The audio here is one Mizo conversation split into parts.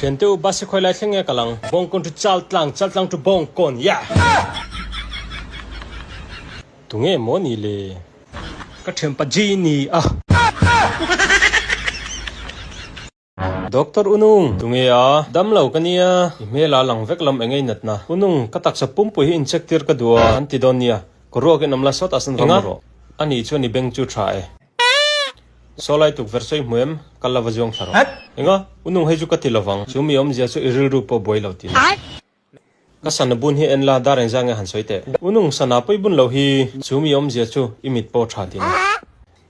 Thiante u bus hi khawi lai thleng nge kal ang? Bawngkawn chu Chaltlang, Chaltlang chu Bawngkawn, yeah! Tunge maw ni le? Ka thianpa Genie a. Doctor Unung, tunge a? Dam lo ka nia, i hmel a lang vek lam eng ei natna. Unung, ka taksa pumpui hi incheck tir ka duh a, an ti dawn nia. Ka ruak in awm la sawt a san va mu rawh. Ani chuan i beng chu tha e. Saw lai tukverh sawi hmu em? Kal la va zuang thla rawh. Enga? Unung hei chu ka ti lovang. Chu mi awmzia chu i rilru pawh buai lo tih na. Ka sana bun hi en la, dar engzah nge han sawi teh. Unung sana pawi bun lo hi chu mi awmzia chu i mit pawh tha tih na.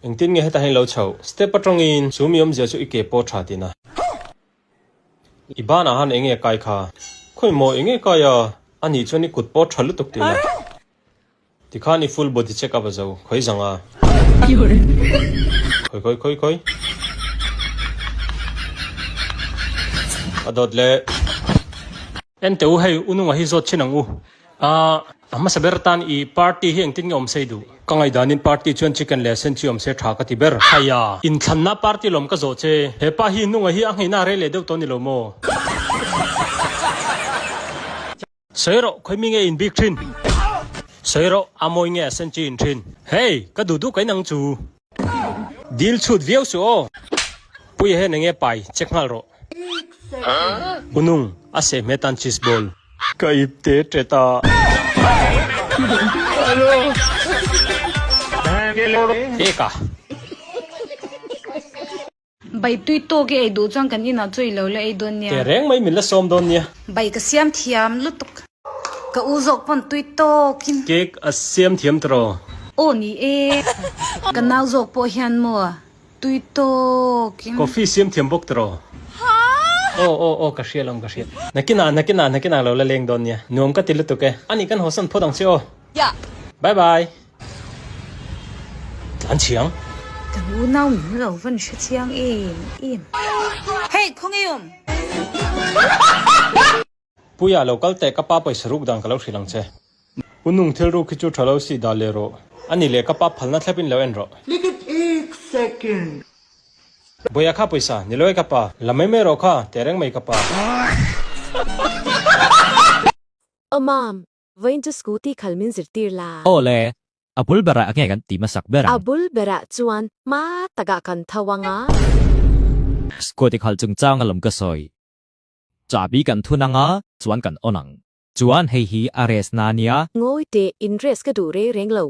Engtin nge heta hian lo chhoh? Step atangin chu mi awmzia chu i ke pawh tha tih na. I banah han enge kai kha? Khawi maw enge kai a? Anih chuan i kut pawh tha lutuk tih na. Tikhan i full body check up a zo, khawi zang a. Khawi khawi khawi khawi. A dawt leh. En teh u hei u nunga hi zawt chin ang u. A a hmasa ber tan i party hi engtin nge awm sei duh? Ka ngaihdanin party chuan chicken leh sen chi awm se tha ka ti ber. Haiya. Inthlanna party lawm ka zawh che. He pa hi nunga hi a ngheina a rei leh deuh tawh ni lo maw? Sawi rawh, khawi mi nge in bik thin? Sawi rawh, a mawi nge a sen chi in thin? Hey, ka duh duh ka inang chu. Dil chhut viau suh aw. Puia hian enge pai, check nghal rawh. Unung, a seh hme tan cheese ball. Ka ip te tet a. Eka. Bai tui tawk i ei duh chuan kan inah chu i lo la ei dawn nia. Teh reng mai min la sawm dawn nia. Bai ka siam thiam lutuk. Ka u zawk pawn tui tawkin. Cake a siam thiam tawh. Aw ni e. Ka nau zawk pawh hian maw tui tawkin. Coffee siam thiam bawk tawh. Aw aw aw ka hria lawm ka hria. Nakinah nakinah nakinah lo la leng dawn nia. Nuam ka ti lutuk e. Ani kan hawsan phawt ang che aw. Bye bye. Tlan chiang. Kan unau min lo van hre chiang em em. Hey khawnge awm? Puia lo kal teh ka pa pawisa ruk dan ka lo hrilh ang che. U nung thil ruk hi chu tha lo si dah leh rawh. Ani leh ka pa phalna thlep in lo en rawh. Buaia kha pawisa ni lo e ka pa. La mai mai rawh kha teh reng mai ka pa. Aw mam, Vawiin chu scooty khal min zirtir la. Aw le, a bul berah nge kan ti hmasak ber ang? A bul berah chuan hma takah kan tho ang a. Scooty khal chungchang alawm ka sawi. Chahbi kan thun ang a, chuan kan on ang. Chuan hei hi a race na nia. Ngawi teh, in race ka duh reng reng lo.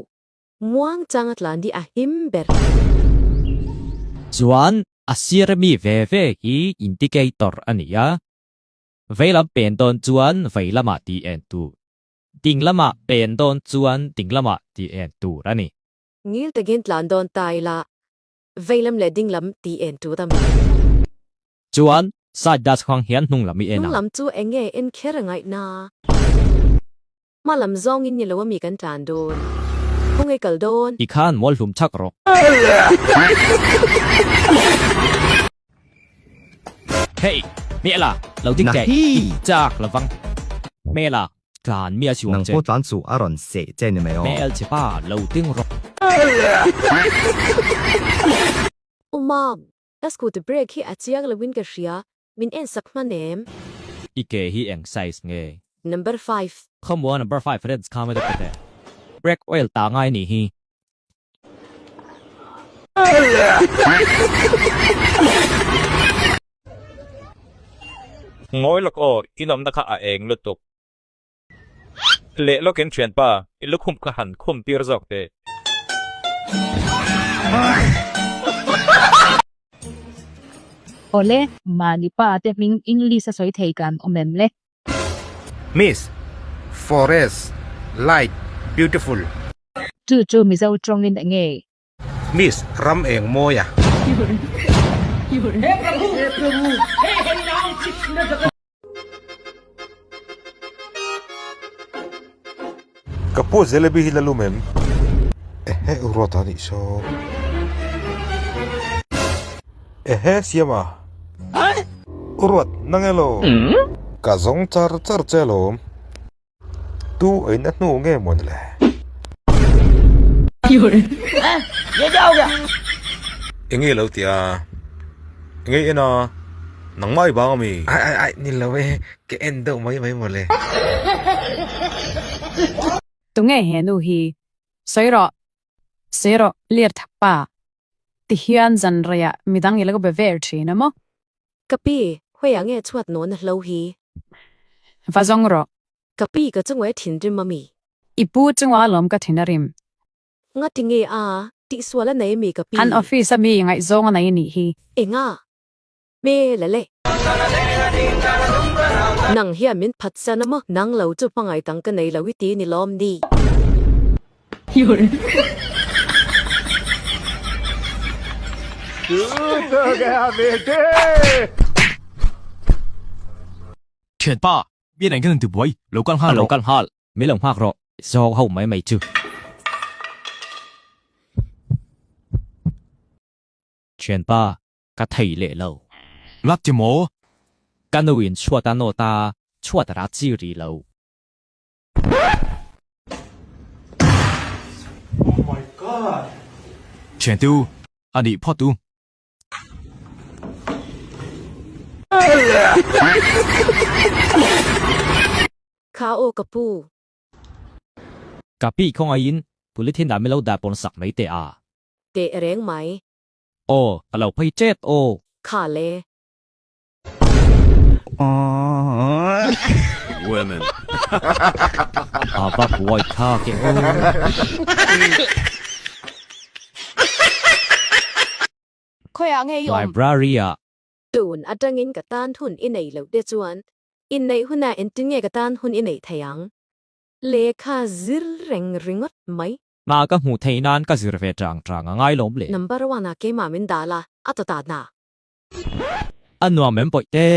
Muang chang a tlan hi a him ber. Chuan a sir ami ve ve hi indicator a ni a. Veilam pen dawn chuan vei lamah tih en tur, ding lamah pen dawn chuan ding lamah tih en tur a ni. Ngil takin tlan dawn ta ila, veilam leh ding lam tih en tur a mi. Chuan side dash hmang hian hnung lam i en ang. Hnung lam chu eng nge en kher a ngaihna? Hma lam zawng in ni lo ami kan tlan dawn. Khawnge kal dawn? I khan mawl hlum chak rawh. Hey! Hmela, lo ding teh, i chak lovang. Hmela, tlan mi a siam che. Nang pawh tlan chu a rawn seh che ni mai aw. Hmel che pa, lo ding rawh. U Mam, ka scooty brake hi a chiang lo in ka hria, Min en sak hman em? I ke hi eng size nge? Number five. Khawmuan number five reds kha mai deuh teh. Brake oil ta ngai nih hi. Ngawi lawk aw, i nawmna kha a eng lutuk. Leh lawkin thianpa, i lukhum kha han khum tir zawk teh. Awle, mahni pa te hming English a sawi thei kan awm em le? Miss, Forest, Light, Beautiful. Chu chu Mizo tawngin enge? Miss ram eng mawi a. Ka pu jalebi hi la lum em? Ehe u ruat a nih saw. Ehe siam a. U ruat nang elaw? Ka zawng char char che alawm. Tu eina hnu nge maw ni le? Enge lo tia? Enge en a? Nangmah i bang ami? Ai ai ai, ni lo e, ka en deuh mai mai mawle. Tunge he nu hi? Sawi rawh, sawi rawh, lir thak pa. Ti hian zan reiah midang i lo be vel thin a maw? Ka pi, hawia nge chhuat nawn a hlo hi? Va zawng rawh. Ka pi ka chunga thinrim ami? I pu chunga lawm ka thin a rim. Ngati nge a, tihsual a nei mi ka pi? An office a mi ngaihzawng a nei nih hi. Enga? Hmel a le. Nang hian min phatsan a maw? Nang lo chu hmangaih dang ka nei lo i ti ni lawm ni? Thianpa, mi reng hian an tibuai, lo kal nghal rawh. Lo kal nghal. Mi lo nghak rawh, zawng ho mai mai chu. Thianpa, ka thei leh lo. Lak ti maw? Ka nu in chhuat a nawt a, chhuat a rat chi rih lo. Thiantu, a nih phawt u. Kha aw ka pu. Ka pi khawngaihin polythene ah min lo dah pawn sak mai teh a. Teh reng mai. Aw, ka lo phei chet aw. Kha le. Women. A va buai thlak e aw. Khawiah nge i awm? Library ah. Tun atangin ka tan hun i nei loh te chuan inneih hunah engtin nge ka tan hun i neih thei ang? Lehkha zir reng ringawt mai. Hna ka hmuh theih nan ka zir ve chang chang a ngai lawm le. Number one ah keimah min dah la, a tawt ah hna. A nuam em pawih te.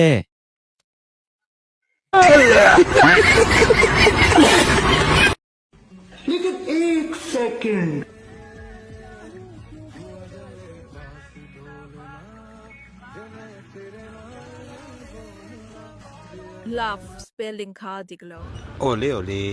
Love spelling kha dik lo. Awle awle.